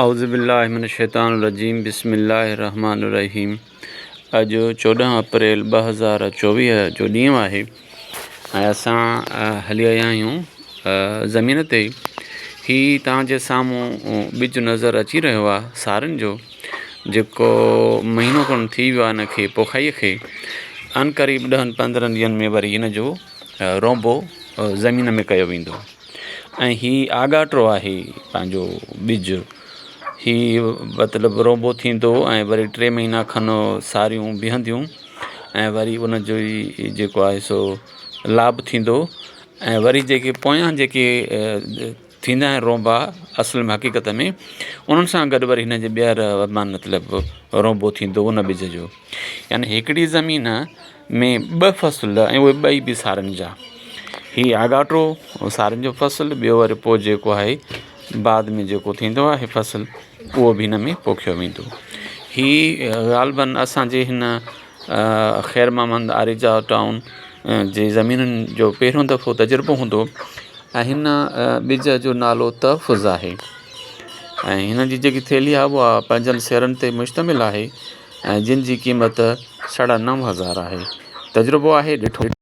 اعوذ بالله من الشيطان الرجيم بسم الله الرحمن الرحيم اڄ 14 اپريل 2024 جو ڏينهن آهي ۽ اسان هلي آيا آهيون زمين تي هي توهان جي سامهون ٻج نظر اچي رهيو آهي سارين جو جيڪو مهينو کن ٿي ويو آهي ان کي پوکائي کي ان قريب ڏهن پندرهن ڏينهن ۾ وري ان جو رونبو زمين ۾ ڪيو ويندو. ۽ هي آڳاٽو آهي پنهنجو ٻج هي مطلب رونبو ٿيندو ۽ وري ٽي مهينا کن ساريون بيهنديون ۽ وري ان جو ئي جيڪو آهي سو لاڀ ٿيندو ۽ وري جيڪي پويان جيڪي ٿيندا آهن رونبا اصل ۾ حقيقت ۾ انهن سان گڏ وري هن جي ٻيهر مطلب رونبو ٿيندو ان ٻج جو يعني هڪڙي زمين ۾ ٻه فصل ۽ اهي ٻئي به سارين جا. هي آڳاٽو سارين جو فصل ٻيو وري پوء جيڪو آهي بعد ۾ جيڪو ٿيندو آهي فصل اهو به هن ۾ پوکيو ويندو. هي غالباً اسان جي هن خير محمد آريجا ٽائون جي زمينن جو پهريون دفعو تجربو هوندو ۽ هن ٻج جو نالو تحفظ آهي ۽ هن جي جيڪي ٿيلهي آهي اها پنجن سيرن تي مشتمل آهي. ۽ جن جي قيمت ساڍا 9000 آهي. تجربو آهي ڏٺو.